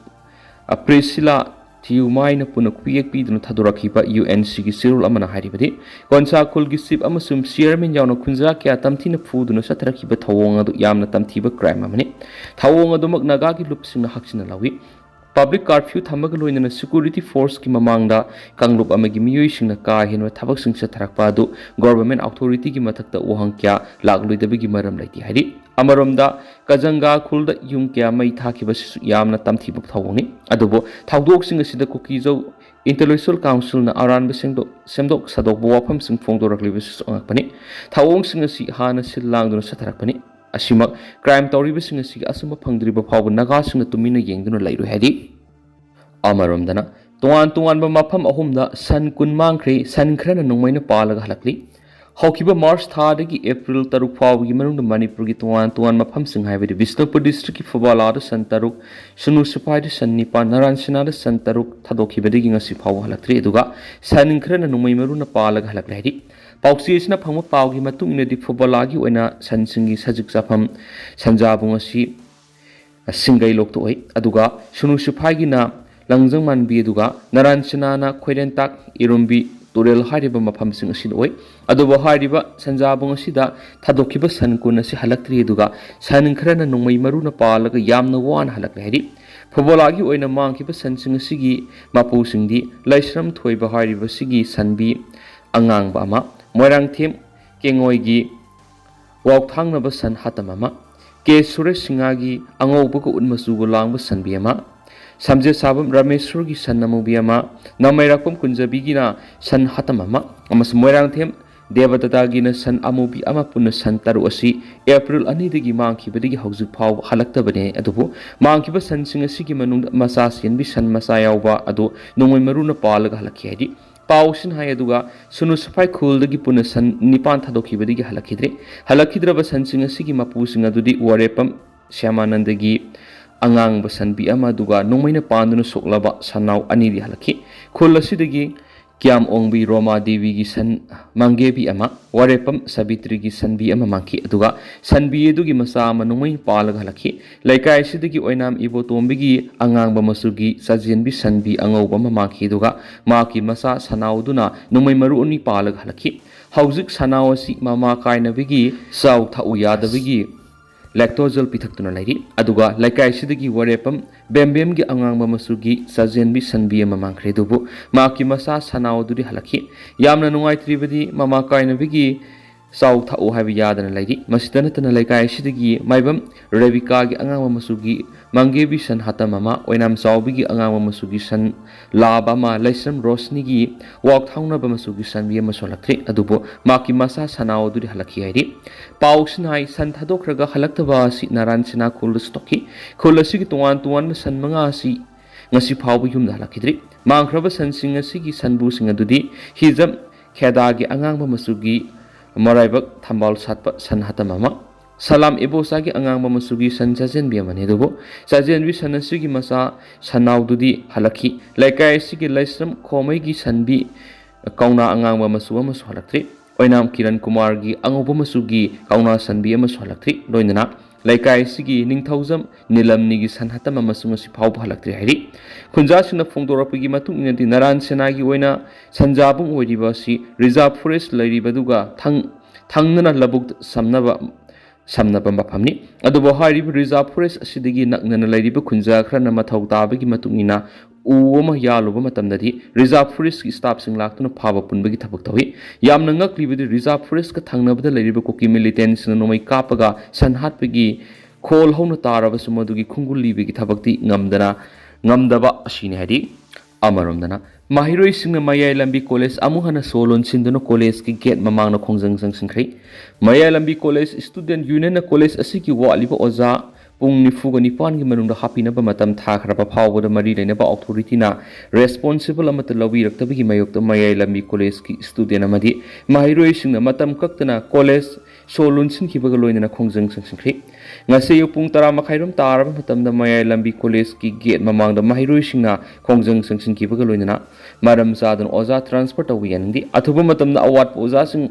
Priscilla ꯊꯤꯌꯨꯃꯥꯏꯅ ꯄꯨꯟꯅ ꯈꯨꯌꯦꯛ ꯄꯤꯗꯨꯅ ꯊꯥꯗꯣꯔꯛꯈꯤꯕ U N Cꯒꯤ ꯆꯦꯔꯣꯜ ꯑꯃꯅ ꯍꯥꯏꯔꯤꯕꯗꯤ, ꯀꯣꯟꯁꯥ ꯈꯨꯜꯒꯤ ꯆꯤꯞ ꯑꯃꯁꯨꯡ ꯆꯤꯌꯔꯃꯦꯟ ꯌꯥꯎꯅ ꯈꯨꯟꯖꯥ ꯀꯌꯥ ꯇꯝꯊꯤꯅ ꯐꯨꯗꯨꯅ ꯆꯠꯊꯔꯛꯈꯤꯕ ꯊꯧꯑꯣꯡ ꯑꯗꯨ ꯌꯥꯝꯅ ꯇꯝꯊꯤꯕ ꯀ꯭ꯔꯥꯏꯝ ꯑꯃꯅꯤ꯫ ꯊꯧꯑꯣꯡ ꯑꯗꯨꯃꯛ ꯅꯥꯒꯥꯒꯤ ꯂꯨꯞꯁꯤꯡꯅ ꯍꯛꯆꯤꯟꯅ ꯂꯧꯏ꯫ ꯄꯕ꯭ꯂꯤꯛ ꯀꯥꯔꯐ꯭ꯌꯨ ꯊꯝꯕꯒ ꯂꯣꯏꯅꯅ ꯁꯦꯀ꯭ꯌꯨꯔꯤꯇꯤ ꯐꯣꯔꯁꯀꯤ ꯃꯃꯥꯡꯗ ꯀꯥꯡꯂꯨꯞ ꯑꯃꯒꯤ ꯃꯤꯑꯣꯏꯁꯤꯡꯅ ꯀꯥ ꯍꯦꯟꯕ ꯊꯕꯛꯁꯤꯡ ꯆꯠꯊꯔꯛꯄ ꯑꯗꯨ ꯒꯣꯚꯔꯟꯃꯦꯟꯠ ꯑꯣꯊꯣꯔꯤꯇꯤꯒꯤ ꯃꯊꯛꯇ ꯋꯥꯍꯪ ꯀꯌꯥ ꯂꯥꯛꯂꯣꯏꯗꯕꯒꯤ ꯃꯔꯝ ꯂꯩꯇꯦ ꯍꯥꯏꯔꯤ꯫ ꯑꯃꯔꯣꯝꯗ, ꯀꯖꯪꯒꯥ ꯈꯨꯜꯗ ꯌꯨꯝ ꯀꯌꯥ ꯃꯩ ꯊꯥꯈꯤꯕꯁꯤꯁꯨ ꯌꯥꯝꯅ ꯇꯝꯊꯤꯕ ꯊꯧꯑꯣꯡꯅꯤ꯫ ꯑꯗꯨꯕꯨ ꯊꯧꯗꯣꯛꯁꯤꯡ ꯑꯁꯤꯗ ꯀꯨꯀꯤꯖꯧ ꯏꯟꯇꯦꯂꯦꯛꯆꯨꯋꯦꯜ ꯀꯥꯎꯟꯁꯤꯜꯅ ꯑꯔꯥꯟꯕ ꯁꯦꯝꯗꯣꯛ, ꯁꯦꯝꯗꯣꯛ ꯁꯥꯗꯣꯛꯄ ꯋꯥꯐꯝꯁꯤꯡ ꯐꯣꯡꯗꯣꯔꯛꯂꯤꯕꯁꯤꯁꯨ ꯑꯉꯛꯄꯅꯤ꯫ ꯊꯧꯑꯣꯡꯁꯤꯡ ꯑꯁꯤ ꯍꯥꯟꯅ ꯁꯤꯜ ꯂꯥꯡꯗꯨꯅ ꯆꯠꯊꯔꯛꯄꯅꯤ꯫ ꯑꯁꯤꯃꯛ ꯀ꯭ꯔꯥꯏꯝ ꯇꯧꯔꯤꯕꯁꯤꯡ ꯑꯁꯤꯒꯤ ꯑꯆꯨꯝꯕ ꯐꯪꯗ꯭ꯔꯤꯕ ꯐꯥꯎꯕ ꯅꯥꯒꯥꯁꯤꯡꯅ ꯇꯨꯃꯤꯟꯅ ꯌꯦꯡꯗꯨꯅ ꯂꯩꯔꯣꯏ ꯍꯥꯏꯔꯤ꯫ ꯑꯃꯔꯣꯝꯗꯅ, ꯇꯣꯉꯥꯟ ꯇꯣꯉꯥꯟꯕ ꯃꯐꯝ ꯑꯍꯨꯝꯗ ꯁꯟ ꯀꯨꯟ ꯃꯥꯡꯈ꯭ꯔꯦ, ꯁꯟ ꯈꯔꯅ ꯅꯣꯡꯃꯩꯅ ꯄꯥꯜꯂꯒ ꯍꯜꯂꯛꯂꯤ꯫ ꯍꯧꯈꯤꯕ ꯃꯥꯔꯆ ꯊꯥꯗꯒꯤ ꯑꯦꯄ꯭ꯔꯤꯜ ꯇꯔꯨꯛ ꯐꯥꯎꯕꯒꯤ ꯃꯅꯨꯡꯗ ꯃꯅꯤꯄꯨꯔꯒꯤ ꯇꯣꯉꯥꯟ ꯇꯣꯉꯥꯟꯕ ꯃꯐꯝꯁꯤꯡ ꯍꯥꯏꯕꯗꯤ ꯕꯤꯁꯅꯨꯄꯨꯔ ꯗꯤꯁꯇ꯭ꯔꯤꯛꯀꯤ ꯐꯨꯕꯥꯂꯥꯗ ꯁꯟ ꯇꯔꯨꯛ, ꯁꯨꯅꯨ ꯁꯤꯐꯥꯏꯗ ꯁꯟ ꯅꯤꯄꯥꯟ, ꯅꯔꯥꯟ ꯁꯤꯅꯥꯗ ꯁꯟ ꯇꯔꯨꯛ ꯊꯥꯗꯣꯛꯈꯤꯕꯗꯒꯤ ꯉꯁꯤ ꯐꯥꯎꯕ ꯍꯜꯂꯛꯇ꯭ꯔꯤ꯫ ꯑꯗꯨꯒ ꯁꯟ ꯈꯔꯅ ꯅꯣꯡꯃꯩ ꯃꯔꯨꯅ ꯄꯥꯜꯂꯒ ꯍꯜꯂꯛꯂꯦ ꯍꯥꯏꯔꯤ꯫ ꯄꯥꯎꯆꯦ ꯑꯁꯤꯅ ꯐꯪꯕ ꯄꯥꯎꯒꯤ ꯃꯇꯨꯡ ꯏꯟꯅꯗꯤ ꯐꯨꯕꯥꯂꯥꯒꯤ ꯑꯣꯏꯅ ꯁꯟꯁꯤꯡꯒꯤ ꯁꯖꯤꯛ ꯆꯥꯐꯝ ꯁꯟꯖꯥꯕꯨꯡ ꯑꯁꯤ ꯁꯤꯡꯒꯩ ꯂꯣꯛꯇ ꯑꯣꯏ꯫ ꯑꯗꯨꯒ ꯁꯨꯅꯨ ꯁꯤꯐꯥꯏꯒꯤꯅ ꯂꯪꯖꯪ ꯃꯥꯟꯕꯤ, ꯑꯗꯨꯒ ꯅꯔꯥꯟ ꯁꯤꯅꯥꯅ ꯈꯣꯏꯔꯦꯟꯇꯥꯛ, ꯏꯔꯨꯝꯕꯤ, ꯇꯨꯔꯦꯜ ꯍꯥꯏꯔꯤꯕ ꯃꯐꯝꯁꯤꯡ ꯑꯁꯤꯗ ꯑꯣꯏ꯫ ꯑꯗꯨꯕꯨ ꯍꯥꯏꯔꯤꯕ ꯁꯟꯖꯥꯕꯨꯡ ꯑꯁꯤꯗ ꯊꯥꯗꯣꯛꯈꯤꯕ ꯁꯟ ꯀꯨꯟ ꯑꯁꯤ ꯍꯜꯂꯛꯇ꯭ꯔꯤ, ꯑꯗꯨꯒ ꯁꯟ ꯈꯔꯅ ꯅꯣꯡꯃꯩ ꯃꯔꯨꯅ ꯄꯥꯜꯂꯒ ꯌꯥꯝꯅ ꯋꯥꯅ ꯍꯜꯂꯛꯂꯦ ꯍꯥꯏꯔꯤ꯫ ꯐꯨꯠꯕꯣꯂꯥꯒꯤ ꯑꯣꯏꯅ ꯃꯥꯡꯈꯤꯕ ꯁꯟꯁꯤꯡ ꯑꯁꯤꯒꯤ ꯃꯄꯨꯁꯤꯡꯗꯤ ꯂꯩꯁ꯭ꯔꯝ ꯊꯣꯏꯕ ꯍꯥꯏꯔꯤꯕꯁꯤꯒꯤ ꯁꯟꯕꯤ ꯑꯉꯥꯡꯕ ꯑꯃ, ꯃꯣꯏꯔꯥꯡꯊꯦꯝ ꯀꯦꯡꯉꯣꯏꯒꯤ ꯋꯥꯎꯊꯥꯡꯅꯕ ꯁꯟ ꯍꯥꯇꯝ ꯑꯃ, ꯀꯦ ꯁꯨꯔꯦꯁ ꯁꯤꯡꯍꯒꯤ ꯑꯉꯧꯕꯒ ꯎꯠ ꯃꯆꯨꯒ ꯂꯥꯡꯕ ꯁꯟꯕꯤ ꯑꯃ, ꯁꯝꯖꯦꯠ ꯁꯥꯕꯝ ꯔꯥꯃꯦꯁ꯭ꯋꯔꯒꯤ ꯁꯟ ꯑꯃꯨꯕꯤ ꯑꯃ, ꯅꯃꯩꯔꯥꯛꯄꯝ ꯀꯨꯟꯖꯕꯤꯒꯤꯅ ꯁꯟ ꯍꯥꯇꯝ ꯑꯃ ꯑꯃꯁꯨꯡ ꯃꯣꯏꯔꯥꯡꯊꯦꯝ ꯗꯦꯕꯗꯠꯇꯒꯤꯅ ꯁꯟ ꯑꯃꯨꯕꯤ ꯑꯃ ꯄꯨꯟꯅ ꯁꯟ ꯇꯔꯨꯛ ꯑꯁꯤ ꯑꯦꯄ꯭ꯔꯤꯜ ꯑꯅꯤꯗꯒꯤ ꯃꯥꯡꯈꯤꯕꯗꯒꯤ ꯍꯧꯖꯤꯛ ꯐꯥꯎꯕ ꯍꯜꯂꯛꯇꯕꯅꯤ꯫ ꯑꯗꯨꯕꯨ ꯃꯥꯡꯈꯤꯕ ꯁꯟꯁꯤꯡ ꯑꯁꯤꯒꯤ ꯃꯅꯨꯡꯗ ꯃꯆꯥ ꯆꯦꯟꯕꯤ ꯁꯟ ꯃꯆꯥ ꯌꯥꯎꯕ ꯑꯗꯨ ꯅꯣꯡꯃꯩ ꯃꯔꯨꯅ ꯄꯥꯜꯂꯒ ꯍꯜꯂꯛꯈꯤ ꯍꯥꯏꯔꯤ꯫ ꯄꯥꯎꯁꯤꯅ ꯍꯥꯏ꯫ ꯑꯗꯨꯒ ꯁꯨꯅꯨ ꯁꯐꯥꯏ ꯈꯨꯜꯗꯒꯤ ꯄꯨꯟꯅ ꯁꯟ ꯅꯤꯄꯥꯟ ꯊꯥꯗꯣꯛꯈꯤꯕꯗꯒꯤ ꯍꯜꯂꯛꯈꯤꯗ꯭ꯔꯦ꯫ ꯍꯜꯂꯛꯈꯤꯗ꯭ꯔꯕ ꯁꯟꯁꯤꯡ ꯑꯁꯤꯒꯤ ꯃꯄꯨꯁꯤꯡ ꯑꯗꯨꯗꯤ ꯋꯥꯔꯦꯄꯝ ꯁ꯭ꯌꯥꯃꯥꯅꯟꯗꯒꯤ ꯑꯉꯥꯡꯕ ꯁꯟꯕꯤ ꯑꯃ ꯑꯗꯨꯒ ꯅꯣꯡꯃꯩꯅ ꯄꯥꯟꯗꯨꯅ ꯁꯣꯛꯂꯕ ꯁꯟꯅꯥꯎ ꯑꯅꯤꯗꯤ ꯍꯜꯂꯛꯈꯤ꯫ ꯈꯨꯜ ꯑꯁꯤꯗꯒꯤ ꯀ꯭ꯌꯥꯝ ꯑꯣꯡꯕꯤ ꯔꯣꯃꯥ ꯗꯦꯕꯤꯒꯤ ꯁꯟ ꯃꯪꯒꯦꯕꯤ ꯑꯃ, ꯋꯥꯔꯦꯄꯝ ꯁꯥꯕꯤꯇ꯭ꯔꯤꯒꯤ ꯁꯟꯕꯤ ꯑꯃ ꯃꯥꯡꯈꯤ꯫ ꯑꯗꯨꯒ ꯁꯟꯕꯤ ꯑꯗꯨꯒꯤ ꯃꯆꯥ ꯑꯃ ꯅꯣꯡꯃꯩ ꯄꯥꯜꯂꯒ ꯍꯜꯂꯛꯈꯤ꯫ ꯂꯩꯀꯥꯏ ꯑꯁꯤꯗꯒꯤ ꯑꯣꯏꯅꯥꯝ ꯏꯕꯣꯇꯣꯝꯕꯤꯒꯤ ꯑꯉꯥꯡꯕ ꯃꯆꯨꯒꯤ ꯆꯥꯖꯦꯟꯕꯤ ꯁꯟꯕꯤ ꯑꯉꯧꯕ ꯑꯃ ꯃꯥꯡꯈꯤ꯫ ꯑꯗꯨꯒ ꯃꯍꯥꯛꯀꯤ ꯃꯆꯥ ꯁꯅꯥꯎꯗꯨꯅ ꯅꯣꯡꯃꯩ ꯃꯔꯨ ꯑꯅꯤ ꯄꯥꯜꯂꯒ ꯍꯜꯂꯛꯈꯤ꯫ ꯍꯧꯖꯤꯛ ꯁꯅꯥꯎ ꯑꯁꯤ ꯃꯃꯥ ꯀꯥꯏꯅꯕꯒꯤ ꯆꯥꯎ ꯊꯛꯎ ꯌꯥꯗꯕꯒꯤ ꯂꯦꯛꯇꯣꯖꯦꯜ ꯄꯤꯊꯛꯇꯨꯅ ꯂꯩꯔꯤ꯫ ꯑꯗꯨꯒ ꯂꯩꯀꯥꯏ ꯑꯁꯤꯗꯒꯤ ꯋꯥꯔꯦꯄꯝ ꯕꯦꯝꯕꯦꯝꯒꯤ ꯑꯉꯥꯡꯕ ꯃꯆꯨꯒꯤ ꯆꯥꯖꯦꯟꯕꯤ ꯁꯟꯕꯤ ꯑꯃ ꯃꯥꯡꯈ꯭ꯔꯦ꯫ ꯑꯗꯨꯕꯨ ꯃꯍꯥꯛꯀꯤ ꯃꯆꯥ ꯁꯅꯥꯎ ꯑꯗꯨꯗꯤ ꯍꯜꯂꯛꯈꯤ꯫ ꯌꯥꯝꯅ ꯅꯨꯡꯉꯥꯏꯇ꯭ꯔꯤꯕꯗꯤ ꯃꯃꯥ ꯀꯥꯏꯅꯕꯒꯤ ꯆꯥꯎ ꯊꯛꯎ ꯍꯥꯏꯕ ꯌꯥꯗꯅ ꯂꯩꯔꯤ꯫ ꯃꯁꯤꯗ ꯅꯠꯇꯅ ꯂꯩꯀꯥꯏ ꯑꯁꯤꯗꯒꯤ ꯃꯥꯏꯕꯝ ꯔꯦꯕꯤꯀꯥꯒꯤ ꯑꯉꯥꯡꯕ ꯃꯆꯨꯒꯤ ꯃꯪꯒꯦꯕꯤ ꯁꯟ ꯍꯥꯇꯝ ꯑꯃ, ꯑꯣꯏꯅꯥꯝ ꯆꯥꯎꯕꯤꯒꯤ ꯑꯉꯥꯡꯕ ꯃꯆꯨꯒꯤ ꯁꯟ ꯂꯥꯕ ꯑꯃ, ꯂꯩꯁ꯭ꯔꯝ ꯔꯣꯁꯅꯤꯒꯤ ꯋꯥꯎꯊꯥꯎꯅꯕ ꯃꯆꯨꯒꯤ ꯁꯟꯕꯤ ꯑꯃꯁꯨ ꯍꯜꯂꯛꯇ꯭ꯔꯤ꯫ ꯑꯗꯨꯕꯨ ꯃꯍꯥꯛꯀꯤ ꯃꯆꯥ ꯁꯅꯥꯎ ꯑꯗꯨꯗꯤ ꯍꯜꯂꯛꯈꯤ ꯍꯥꯏꯔꯤ꯫ ꯄꯥꯎꯁꯤꯅ ꯍꯥꯏ, ꯁꯟ ꯊꯥꯗꯣꯛꯈ꯭ꯔꯒ ꯍꯜꯂꯛꯇꯕ ꯑꯁꯤ ꯅꯥꯔꯥꯟ ꯁꯤꯅꯥ ꯈꯨꯜꯗꯁꯨ ꯊꯣꯛꯈꯤ꯫ ꯈꯨꯜ ꯑꯁꯤꯒꯤ ꯇꯣꯉꯥꯟ ꯇꯣꯉꯥꯟꯕ ꯁꯟ ꯃꯉꯥ ꯑꯁꯤ ꯉꯁꯤ ꯐꯥꯎꯕ ꯌꯨꯝꯗ ꯍꯜꯂꯛꯈꯤꯗ꯭ꯔꯤ꯫ ꯃꯥꯡꯈ꯭ꯔꯕ ꯁꯟꯁꯤꯡ ꯑꯁꯤꯒꯤ ꯁꯟꯕꯨꯁꯤꯡ ꯑꯗꯨꯗꯤ ꯍꯤꯖꯝ ꯈꯦꯗꯥꯒꯤ ꯑꯉꯥꯡꯕ ꯃꯆꯨꯒꯤ ꯃꯔꯥꯏꯕꯛ ꯊꯝꯕꯥꯜ ꯁꯥꯠꯄ ꯁꯟ ꯍꯥꯇꯝ ꯑꯃ, ꯁꯂꯥꯝ ꯏꯕꯣꯆꯥꯒꯤ ꯑꯉꯥꯡꯕ ꯃꯆꯨꯒꯤ ꯁꯟ ꯆꯥꯖꯦꯟꯕꯤ ꯑꯃꯅꯤ꯫ ꯑꯗꯨꯕꯨ ꯆꯥꯖꯦꯟꯕꯤ ꯁꯟ ꯑꯁꯤꯒꯤ ꯃꯆꯥ ꯁꯟꯅꯥꯎꯗꯨꯗꯤ ꯍꯜꯂꯛꯈꯤ꯫ ꯂꯩꯀꯥꯏ ꯑꯁꯤꯒꯤ ꯂꯩꯁ꯭ꯔꯝ ꯈꯣꯃꯩꯒꯤ ꯁꯟꯕꯤ ꯀꯧꯅꯥ ꯑꯉꯥꯡꯕ ꯃꯆꯨ ꯑꯃꯁꯨ ꯍꯜꯂꯛꯇ꯭ꯔꯤ꯫ ꯑꯣꯏꯅꯥꯝ ꯀꯤꯔꯟ ꯀꯨꯃꯥꯔꯒꯤ ꯑꯉꯧꯕ ꯃꯆꯨꯒꯤ ꯀꯧꯅꯥ ꯁꯟꯕꯤ ꯑꯃꯁꯨ ꯍꯜꯂꯛꯇ꯭ꯔꯤ꯫ ꯂꯣꯏꯅꯅ ꯂꯩꯀꯥꯏ ꯑꯁꯤꯒꯤ ꯅꯤꯡꯊꯧꯖꯝ ꯅꯤꯂꯝꯅꯤꯒꯤ ꯁꯟ ꯍꯥꯇꯝ ꯑꯃꯁꯨ ꯉꯁꯤ ꯐꯥꯎꯕ ꯍꯜꯂꯛꯇ꯭ꯔꯤ ꯍꯥꯏꯔꯤ꯫ ꯈꯨꯟꯖꯥꯁꯤꯡꯅ ꯐꯣꯡꯗꯣꯔꯛꯄꯒꯤ ꯃꯇꯨꯡ ꯏꯟꯅꯗꯤ ꯅꯥꯔꯥꯟ ꯁꯦꯅꯥꯒꯤ ꯑꯣꯏꯅ ꯁꯟꯖꯥꯕꯨꯡ ꯑꯣꯏꯔꯤꯕ ꯑꯁꯤ ꯔꯤꯖꯥꯔꯚ ꯐꯣꯔꯦꯁ ꯂꯩꯔꯤꯕꯗꯨꯒ ꯊꯪ-, ꯊꯪꯅꯅ ꯂꯧꯕꯨꯛ ꯁꯝꯅꯕ ꯁꯝꯅꯕ ꯃꯐꯝꯅꯤ꯫ ꯑꯗꯨꯕꯨ ꯍꯥꯏꯔꯤꯕ reserve forest ꯑꯁꯤꯗꯒꯤ ꯅꯛꯅꯅ ꯂꯩꯔꯤꯕ ꯈꯨꯟꯖꯥ ꯈꯔꯅ ꯃꯊꯧ ꯇꯥꯕꯒꯤ ꯃꯇꯨꯡ ꯏꯟꯅ ꯎ ꯑꯃ ꯌꯥꯜꯂꯨꯕ ꯃꯇꯝꯗꯗꯤ reserve forestꯀꯤ staffꯁꯤꯡ ꯂꯥꯛꯇꯨꯅ ꯐꯥꯕ ꯄꯨꯟꯕꯒꯤ ꯊꯕꯛ ꯇꯧꯏ꯫ ꯌꯥꯝꯅ ꯉꯛꯂꯤꯕꯗꯤ reserve forestꯀ ꯊꯪꯅꯕꯗ ꯂꯩꯔꯤꯕ ꯀꯨꯀꯤ militantꯁꯤꯡꯅ ꯅꯣꯡꯃꯩ ꯀꯥꯞꯄꯒ ꯁꯟ ꯍꯥꯠꯄꯒꯤ ꯈꯣꯜ ꯍꯧꯅ ꯇꯥꯔꯕꯁꯨ ꯃꯗꯨꯒꯤ ꯈꯣꯡꯒꯨꯜ ꯂꯤꯕꯒꯤ ꯊꯕꯛꯇꯤ ꯉꯝꯗꯅ, ꯉꯝꯗꯕ ꯑꯁꯤꯅꯤ ꯍꯥꯏꯗꯤ꯫ ꯑꯃꯔꯣꯝꯗꯅ ꯃꯍꯩꯔꯣꯏꯁꯤꯡꯅ ꯃꯌꯥꯏ ꯂꯝꯕꯤ college ꯑꯃꯨꯛ ꯍꯟꯅ ꯁꯣ ꯂꯣꯟꯁꯤꯟꯗꯨꯅ collegeꯀꯤ gate ꯃꯃꯥꯡꯗ ꯈꯣꯡꯖꯪ ꯆꯪꯁꯤꯟꯈ꯭ꯔꯦ꯫ ꯃꯌꯥꯏ ꯂꯝꯕꯤ college student unionꯅ college ꯑꯁꯤꯒꯤ ꯋꯥꯠꯂꯤꯕ ꯑꯣꯖꯥ ꯄꯨꯡ ꯅꯤꯐꯨꯒ ꯅꯤꯄꯥꯟꯒꯤ ꯃꯅꯨꯡꯗ ꯍꯥꯞꯄꯤꯅꯕ ꯃꯇꯝ ꯊꯥꯈ꯭ꯔꯕ ꯐꯥꯎꯕꯗ ꯃꯔꯤ ꯂꯩꯅꯕ authorityꯅ responsible ꯑꯃꯠꯇ ꯂꯧꯕꯤꯔꯛꯇꯕꯒꯤ ꯃꯥꯌꯣꯛꯇ ꯃꯌꯥꯏ ꯂꯝꯕꯤ collegeꯀꯤ student ꯑꯃꯗꯤ ꯃꯍꯩꯔꯣꯏꯁꯤꯡꯅ ꯃꯇꯝ ꯀꯛꯇꯅ college ꯁꯣ ꯂꯣꯟꯁꯤꯟꯈꯤꯕꯒ ꯂꯣꯏꯅꯅ ꯈꯣꯡꯖꯪ ꯆꯪꯁꯤꯟꯈ꯭ꯔꯤ꯫ ꯉꯁꯤ ꯑꯌꯨꯛ ꯄꯨꯡ ꯇꯔꯥ ꯃꯈꯥꯏꯔꯣꯝ ꯇꯥꯔꯕ ꯃꯇꯝꯗ ꯃꯌꯥꯏ ꯂꯝꯕꯤ collegeꯀꯤ gate ꯃꯃꯥꯡꯗ ꯃꯍꯩꯔꯣꯏꯁꯤꯡꯅ ꯈꯣꯡꯖꯪ ꯆꯪꯁꯤꯟꯈꯤꯕꯒ ꯂꯣꯏꯅꯅ ꯃꯔꯝ ꯆꯥꯗꯅ ꯑꯣꯖꯥ transfer ꯇꯧꯕ ꯌꯥꯅꯤꯡꯗꯦ꯫ ꯑꯊꯨꯕ ꯃꯇꯝꯗ ꯑꯋꯥꯠꯄ ꯑꯣꯖꯥꯁꯤꯡ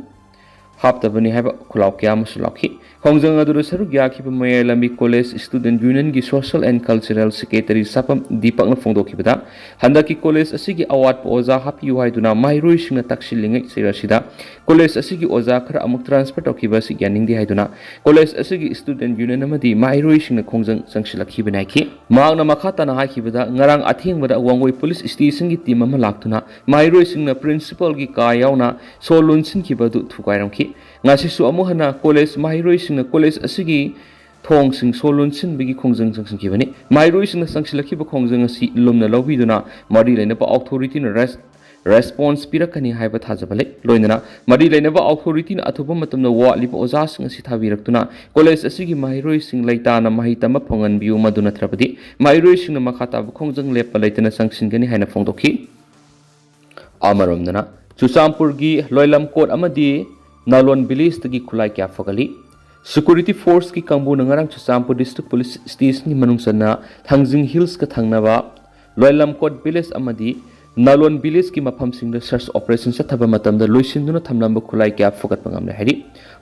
ꯍꯥꯞꯇꯕꯅꯤ ꯍꯥꯏꯕ ꯈꯨꯜꯂꯥꯎ ꯀꯌꯥ ꯑꯃꯁꯨ ꯂꯥꯎꯈꯤ꯫ ꯈꯣꯡꯖꯪ ꯑꯗꯨꯗ ꯁꯔꯨꯛ ꯌꯥꯈꯤꯕ ꯃꯌꯥꯏ ꯂꯝꯕꯤ college student unionꯒꯤ social and cultural secretary ꯁꯥꯄꯝ ꯗꯤꯄꯛꯅ ꯐꯣꯡꯗꯣꯛꯈꯤꯕꯗ, ꯍꯟꯗꯛꯀꯤ college ꯑꯁꯤꯒꯤ ꯑꯋꯥꯠꯄ ꯑꯣꯖꯥ ꯍꯥꯞꯄꯤꯌꯨ ꯍꯥꯏꯗꯨꯅ ꯃꯍꯩꯔꯣꯏꯁꯤꯡꯅ ꯇꯛꯁꯤꯜꯂꯤꯉꯩ ꯆꯩꯔꯛ ꯑꯁꯤꯗ college ꯑꯁꯤꯒꯤ ꯑꯣꯖꯥ ꯈꯔ ꯑꯃꯨꯛ transfer ꯇꯧꯈꯤꯕ ꯑꯁꯤ ꯌꯥꯅꯤꯡꯗꯦ ꯍꯥꯏꯗꯨꯅ college ꯑꯁꯤꯒꯤ student union ꯑꯃꯗꯤ ꯃꯍꯩꯔꯣꯏꯁꯤꯡꯅ ꯈꯣꯡꯖꯪ ꯆꯪꯁꯤꯜꯂꯛꯈꯤꯕꯅꯤ ꯍꯥꯏꯈꯤ꯫ ꯃꯍꯥꯛꯅ ꯃꯈꯥ ꯇꯥꯅ ꯍꯥꯏꯈꯤꯕꯗ, ꯉꯔꯥꯡ ꯑꯊꯦꯡꯕꯗ ꯋꯥꯡꯒꯣꯏ police stationꯒꯤ team ꯑꯃ ꯂꯥꯛꯇꯨꯅ ꯃꯍꯩꯔꯣꯏꯁꯤꯡꯅ principalꯒꯤ ꯀꯥ ꯌꯥꯎꯅ ꯁꯣ ꯂꯣꯟꯁꯤꯟꯈꯤꯕ ꯑꯗꯨ ꯊꯨꯒꯥꯏꯔꯝꯈꯤ꯫ ꯉꯁꯤꯁꯨ ꯑꯃꯨꯛ ꯍꯟꯅ college ꯃꯍꯩꯔꯣꯏꯁꯤꯡꯅ college ꯑꯁꯤꯒꯤ ꯊꯣꯡꯁꯤꯡ ꯁꯣ ꯂꯣꯟꯁꯤꯟꯕꯒꯤ ꯈꯣꯡꯖꯪ ꯆꯪꯁꯤꯟꯈꯤꯕꯅꯤ꯫ ꯃꯍꯩꯔꯣꯏꯁꯤꯡꯅ ꯆꯪꯁꯤꯜꯂꯛꯈꯤꯕ ꯈꯣꯡꯖꯪ ꯑꯁꯤ ꯂꯨꯝꯅ ꯂꯧꯕꯤꯗꯨꯅ ꯃꯔꯤ ꯂꯩꯅꯕ authorityꯅ res-, response ꯄꯤꯔꯛꯀꯅꯤ ꯍꯥꯏꯕ ꯊꯥꯖꯕ ꯂꯩ꯫ ꯂꯣꯏꯅꯅ ꯃꯔꯤ ꯂꯩꯅꯕ authorityꯅ ꯑꯊꯨꯕ ꯃꯇꯝꯗ ꯋꯥꯠꯂꯤꯕ ꯑꯣꯖꯥꯁꯤꯡ ꯑꯁꯤ ꯊꯥꯕꯤꯔꯛꯇꯨꯅ college ꯑꯁꯤꯒꯤ ꯃꯍꯩꯔꯣꯏꯁꯤꯡ ꯂꯩꯇꯥꯅ ꯃꯍꯩ ꯇꯝꯕ ꯐꯪꯍꯟꯕꯤꯌꯨ, ꯃꯗꯨ ꯅꯠꯇ꯭ꯔꯕꯗꯤ ꯃꯍꯩꯔꯣꯏꯁꯤꯡꯅ ꯃꯈꯥ ꯇꯥꯕ ꯈꯣꯡꯖꯪ ꯂꯦꯞꯄ ꯂꯩꯇꯅ ꯆꯪꯁꯤꯟꯒꯅꯤ ꯍꯥꯏꯅ ꯐꯣꯡꯗꯣꯛꯈꯤ꯫ ꯑꯃꯔꯣꯝꯗꯅ ꯆꯨꯔꯆꯥꯟꯄꯨꯔꯒꯤ ꯂꯣꯏꯂꯝꯀꯣꯠ ꯑꯃꯗꯤ ꯅꯥꯂꯣꯟ villageꯇꯒꯤ ꯈꯨꯠꯂꯥꯏ ꯀꯌꯥ ꯐꯒꯠꯂꯤ꯫ Security forceꯀꯤ ꯀꯥꯡꯕꯨꯅ ꯉꯔꯥꯡ ꯆꯨꯔꯆꯥꯟꯄꯨꯔ district police stationꯒꯤ ꯃꯅꯨꯡ ꯆꯟꯅ ꯊꯥꯡꯖꯤꯡ hillsꯀ ꯊꯪꯅꯕ ꯂꯣꯏꯂꯝꯀꯣꯠ village ꯑꯃꯗꯤ ꯅꯥꯂꯣꯟ villageꯀꯤ ꯃꯐꯝꯁꯤꯡꯗ search operation ꯆꯠꯊꯕ ꯃꯇꯝꯗ ꯂꯣꯏꯁꯤꯟꯗꯨꯅ ꯊꯝꯂꯝꯕ ꯈꯨꯠꯂꯥꯏ ꯀꯌꯥ ꯐꯒꯠꯄ ꯉꯝꯂꯦ ꯍꯥꯏꯔꯤ꯫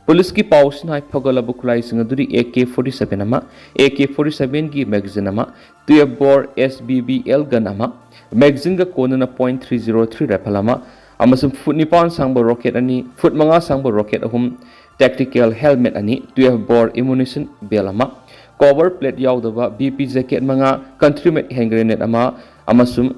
Policeꯀꯤ ꯄꯥꯎꯁꯤꯅ ꯍꯥꯏ, ꯐꯒꯠꯂꯕ ꯈꯨꯠꯂꯥꯏꯁꯤꯡ ꯑꯗꯨꯗꯤ AK forty seven ꯑꯃ, AK forty sevenꯒꯤ magazine ꯑꯃ, twelve bore SBBL gun ꯑꯃ, magazineꯒ ꯀꯣꯟꯅꯅ point three zero three rifle ꯑꯃ, ꯑꯃꯁꯨꯡ foot ꯅꯤꯄꯥꯟ ꯁꯥꯡꯕ rocket ꯑꯅꯤ, foot ꯃꯉꯥ ꯁꯥꯡꯕ rocket ꯑꯍꯨꯝ, Tactical helmet ꯑꯅꯤ, twelve bore ammunition belt ꯑꯃ, cover plate ꯌꯥꯎꯗꯕ B P jacket ꯃꯉꯥ, country made hand grenade ꯑꯃ ꯑꯃꯁꯨꯡ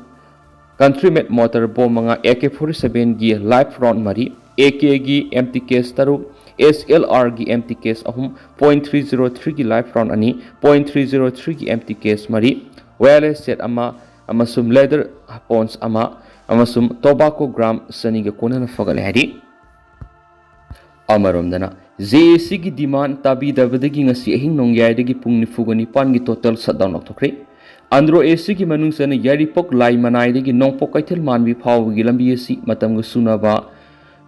country made mortar bomb ꯃꯉꯥ, A K forty seven ꯒꯤ live round ꯃꯔꯤ, A K ꯒꯤ empty case ꯇꯔꯨꯛ, S L R ꯒꯤ empty case ꯑꯍꯨꯝ, point three zero three ꯒꯤ live round ꯑꯅꯤ, point three zero three ꯒꯤ empty case ꯃꯔꯤ, wireless set ꯑꯃ ꯑꯃꯁꯨꯡ leather pouch ꯑꯃ ꯑꯃꯁꯨꯡ tobacco gram ꯆꯅꯤꯒ ꯀꯣꯟꯅꯅ ꯐꯒꯠꯂꯦ ꯍꯥꯏꯔꯤ꯫ ꯑꯃꯔꯣꯝꯗꯅ, J A C ꯒꯤ demand ꯇꯥꯕꯤꯗꯕꯗꯒꯤ ꯉꯁꯤ ꯑꯍꯤꯡ ꯅꯣꯡꯌꯥꯏꯗꯒꯤ ꯄꯨꯡ ꯅꯤꯐꯨꯒ ꯅꯤꯄꯥꯟꯒꯤ total shutdown ꯂꯥꯎꯊꯣꯛꯈ꯭ꯔꯦ꯫ Andro A C ꯒꯤ ꯃꯅꯨꯡ ꯆꯟꯅ ꯌꯥꯏꯔꯤꯄꯣꯛ ꯂꯥꯏ ꯃꯅꯥꯏꯗꯒꯤ ꯅꯣꯡꯄꯣꯛ ꯀꯩꯊꯦꯜ ꯃꯥꯟꯕꯤ ꯐꯥꯎꯕꯒꯤ ꯂꯝꯕꯤ ꯑꯁꯤ ꯃꯇꯝꯒ ꯆꯨꯅꯕ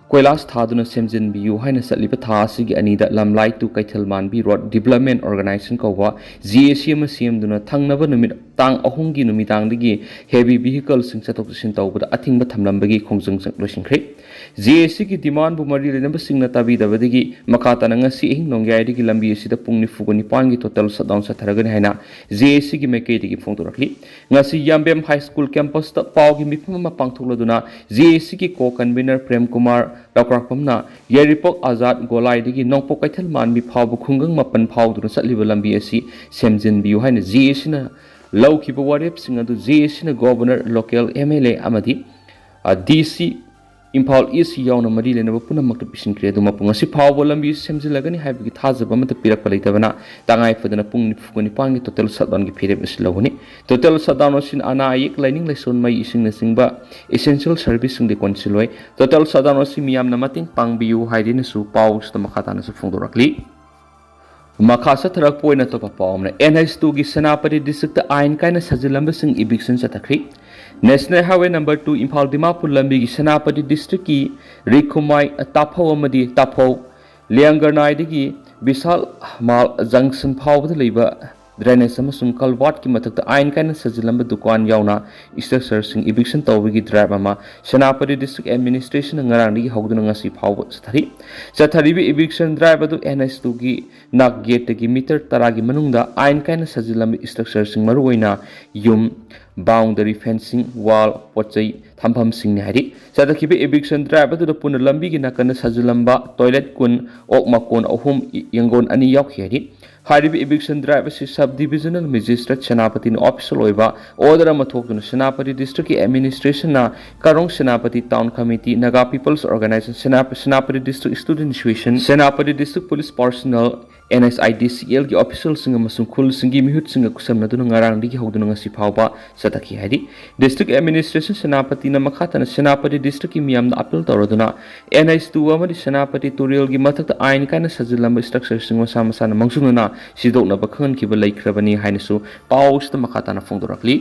ꯀꯣꯏꯂꯥꯁ ꯊꯥꯗꯨꯅ ꯁꯦꯝꯖꯤꯟꯕꯤꯌꯨ ꯍꯥꯏꯅ ꯆꯠꯂꯤꯕ ꯊꯥ ꯑꯁꯤꯒꯤ ꯑꯅꯤꯗ ꯂꯝꯂꯥꯏ to ꯀꯩꯊꯦꯜ ꯃꯥꯟꯕꯤ road development organization ꯀꯧꯕ J A C ꯑꯃ ꯁꯦꯝꯗꯨꯅ ꯊꯪꯅꯕ ꯅꯨꯃꯤꯠ ꯇꯥꯡ ꯑꯍꯨꯝꯒꯤ ꯅꯨꯃꯤꯗꯥꯡꯗꯒꯤ heavy vehicleꯁꯤꯡ ꯆꯠꯊꯣꯛ ꯆꯠꯁꯤꯟ ꯇꯧꯕꯗ ꯑꯊꯤꯡꯕ ꯊꯝꯂꯝꯕꯒꯤ ꯈꯣꯡꯖꯪ ꯂꯣꯏꯁꯤꯟꯈ꯭ꯔꯦ꯫ J A C ꯒꯤ demandꯕꯨ ꯃꯔꯤ ꯂꯩꯅꯕꯁꯤꯡꯅ ꯇꯥꯕꯤꯗꯕꯗꯒꯤ ꯃꯈꯥ ꯇꯥꯅ ꯉꯁꯤ ꯑꯍꯤꯡ ꯅꯣꯡꯌꯥꯏꯗꯒꯤ ꯂꯝꯕꯤ ꯑꯁꯤꯗ ꯄꯨꯡ ꯅꯤꯐꯨꯒ ꯅꯤꯄꯥꯟꯒꯤ total shutdown ꯆꯠꯊꯔꯒꯅꯤ ꯍꯥꯏꯅ J A C ꯒꯤ ꯃꯥꯏꯀꯩꯗꯒꯤ ꯐꯣꯡꯗꯣꯔꯛꯂꯤ꯫ ꯉꯁꯤ ꯌꯥꯝꯕꯦꯝ High School campusꯇ ꯄꯥꯎꯒꯤ ꯃꯤꯐꯝ ꯑꯃ ꯄꯥꯡꯊꯣꯛꯂꯗꯨꯅ J A C ꯒꯤ co-convener ꯄ꯭ꯔꯦꯝ ꯀꯨꯃꯥꯔ ꯂꯧꯀ꯭ꯔꯥꯛꯄꯝꯅ ꯌꯥꯏꯔꯤꯄꯣꯛ ꯑꯖꯥꯗ ꯒꯣꯂꯥꯏꯗꯒꯤ ꯅꯣꯡꯄꯣꯛ ꯀꯩꯊꯦꯜ ꯃꯥꯟꯕꯤ ꯐꯥꯎꯕ ꯈꯨꯡꯒꯪ ꯃꯥꯄꯟ ꯐꯥꯎꯗꯨꯅ ꯆꯠꯂꯤꯕ ꯂꯝꯕꯤ ꯑꯁꯤ ꯁꯦꯝꯖꯤꯟꯕꯤꯌꯨ ꯍꯥꯏꯅ J A Cꯅ ꯂꯧꯈꯤꯕ ꯋꯥꯔꯦꯞꯁꯤꯡ ꯑꯗꯨ J A Cꯅ Governor, local M L A ꯑꯃꯗꯤ, ꯑ, D C ꯏꯝꯐꯥꯜ East ꯌꯥꯎꯅ ꯃꯔꯤ ꯂꯩꯅꯕ ꯄꯨꯝꯅꯃꯛꯇ ꯄꯤꯁꯤꯟꯈ꯭ꯔꯦ꯫ ꯑꯗꯨ ꯃꯄꯨꯡ ꯑꯁꯤ ꯐꯥꯎꯕ ꯂꯝꯕꯤ ꯁꯦꯝꯖꯤꯜꯂꯒꯅꯤ ꯍꯥꯏꯕꯒꯤ ꯊꯥꯖꯕ ꯑꯃꯠꯇ ꯄꯤꯔꯛꯄ ꯂꯩꯇꯕꯅ ꯇꯉꯥꯏ ꯐꯗꯅ ꯄꯨꯡ ꯅꯤꯐꯨꯒ ꯅꯤꯄꯥꯟꯒꯤ total shutdownꯒꯤ ꯐꯤꯔꯦꯞ ꯑꯁꯤ ꯂꯧꯒꯅꯤ꯫ Total shutdown ꯑꯁꯤꯅ ꯑꯅꯥ ꯑꯌꯦꯛ, ꯂꯥꯏꯅꯤꯡ ꯂꯥꯏꯁꯣꯟ, ꯃꯩ, ꯏꯁꯤꯡꯅꯆꯤꯡꯕ essential serviceꯁꯤꯡꯗꯤ ꯀꯣꯟꯁꯤꯜꯂꯣꯏ꯫ Total shutdown ꯑꯁꯤ ꯃꯤꯌꯥꯝꯅ ꯃꯇꯦꯡ ꯄꯥꯡꯕꯤꯌꯨ ꯍꯥꯏꯗꯨꯅꯁꯨ ꯄꯥꯎꯁꯤꯗ ꯃꯈꯥ ꯇꯥꯅꯁꯨ ꯐꯣꯡꯗꯣꯔꯛꯂꯤ꯫ ꯃꯈꯥ ꯆꯠꯊꯔꯛꯄ ꯑꯣꯏꯅ ꯑꯇꯣꯞꯄ ꯄꯥꯎ ꯑꯃꯅ, N H two ꯒꯤ ꯁꯦꯅꯥꯄꯇꯤ districtꯇ ꯑꯥꯏꯟ ꯀꯥꯏꯅ ꯁꯥꯖꯤꯜꯂꯝꯕꯁꯤꯡ eviction ꯆꯠꯊꯈ꯭ꯔꯤ꯫ National Highway number two Imphal Dimapur ꯂꯝꯕꯤꯒꯤ ꯁꯦꯅꯥꯄꯇꯤ districtꯀꯤ ꯔꯤꯈꯨꯃꯥꯏ ꯇꯥꯐꯧ ꯑꯃꯗꯤ ꯇꯥꯐꯧ ꯂꯤꯌꯥꯡꯒꯔꯅꯥꯏꯗꯒꯤ ꯕꯤꯁꯥꯜ ꯃꯥꯜ junction ꯐꯥꯎꯕꯗ ꯂꯩꯕ drainage ꯑꯃꯁꯨꯡ culvertꯀꯤ ꯃꯊꯛꯇ ꯑꯥꯏꯟ ꯀꯥꯏꯅ ꯁꯥꯖꯤꯜꯂꯝꯕ ꯗꯨꯀꯥꯟ ꯌꯥꯎꯅ structureꯁꯤꯡ eviction ꯇꯧꯕꯒꯤ drive ꯑꯃ ꯁꯦꯅꯥꯄꯇꯤ district administrationꯅ ꯉꯔꯥꯡꯗꯒꯤ ꯍꯧꯗꯨꯅ ꯉꯁꯤ ꯐꯥꯎꯕ ꯆꯠꯊꯔꯤ꯫ ꯆꯠꯊꯔꯤꯕ eviction drive ꯑꯗꯨ N H twoꯒꯤ ꯅꯥꯛ gateꯇꯒꯤ meter ꯇꯔꯥꯒꯤ ꯃꯅꯨꯡꯗ ꯑꯥꯏꯟ ꯀꯥꯏꯅ ꯁꯥꯖꯤꯜꯂꯝꯕ structureꯁꯤꯡ, ꯃꯔꯨꯑꯣꯏꯅ ꯌꯨꯝ, boundary fencing, wall, ꯄꯣꯠ ꯆꯩ ꯊꯝꯐꯝꯁꯤꯡꯅꯤ ꯍꯥꯏꯔꯤ꯫ ꯆꯠꯊꯈꯤꯕ eviction drive ꯑꯗꯨꯗ ꯄꯨꯟꯅ ꯂꯝꯕꯤꯒꯤ ꯅꯥꯀꯟꯗ ꯁꯥꯖꯤꯜꯂꯝꯕ toilet ꯀꯨꯟ, ꯑꯣꯛ ꯃꯀꯣꯟ ꯑꯍꯨꯝ, ꯌꯦꯡꯒꯣꯟ ꯑꯅꯤ ꯌꯥꯎꯈꯤ ꯍꯥꯏꯔꯤ꯫ ꯍꯥꯏꯔꯤꯕ eviction drive ꯑꯁꯤ sub divisional magistrate ꯁꯦꯅꯥꯄꯇꯤꯅ official ꯑꯣꯏꯕ order ꯑꯃ ꯊꯣꯛꯇꯨꯅ ꯁꯦꯅꯥꯄꯇꯤ district ꯀꯤ administration ꯅ ꯀꯔꯣꯡ Senapati town committee, Naga People's Organization, ꯁꯦꯅꯥꯄ-, Senapati district student association, Senapati district police personnel, N S I D C L ꯒꯤ official ꯁꯤꯡ ꯑꯃꯁꯨꯡ ꯈꯨꯜꯁꯤꯡꯒꯤ ꯃꯤꯍꯨꯠꯁꯤꯡꯒ ꯈꯨꯠꯁꯝꯅꯗꯨꯅ ꯉꯔꯥꯡꯗꯒꯤ ꯍꯧꯗꯨꯅ ꯉꯁꯤ ꯐꯥꯎꯕ ꯆꯠꯊꯈꯤ ꯍꯥꯏꯔꯤ꯫ District administration ꯁꯦꯅꯥꯄꯇꯤꯅ ꯃꯈꯥ ꯇꯥꯅ ꯁꯦꯅꯥꯄꯇꯤ district ꯀꯤ ꯃꯤꯌꯥꯝꯗ appeal ꯇꯧꯔꯗꯨꯅ N H two ꯑꯃꯗꯤ ꯁꯦꯅꯥꯄꯇꯤ ꯇꯨꯔꯦꯜꯒꯤ ꯃꯊꯛꯇ ꯑꯥꯏꯟ ꯀꯥꯏꯅ ꯁꯥꯖꯤꯜꯂꯝꯕ structure ꯁꯤꯡ ꯃꯁꯥ ꯃꯁꯥꯅ ꯃꯥꯡꯖꯧꯅꯅ ꯁꯤꯗꯣꯛꯅꯕ ꯈꯪꯍꯟꯈꯤꯕ ꯂꯩꯈ꯭ꯔꯕꯅꯤ ꯍꯥꯏꯅꯁꯨ ꯄꯥꯎ ꯑꯁꯤꯗ ꯃꯈꯥ ꯇꯥꯅ ꯐꯣꯡꯗꯣꯔꯛꯂꯤ꯫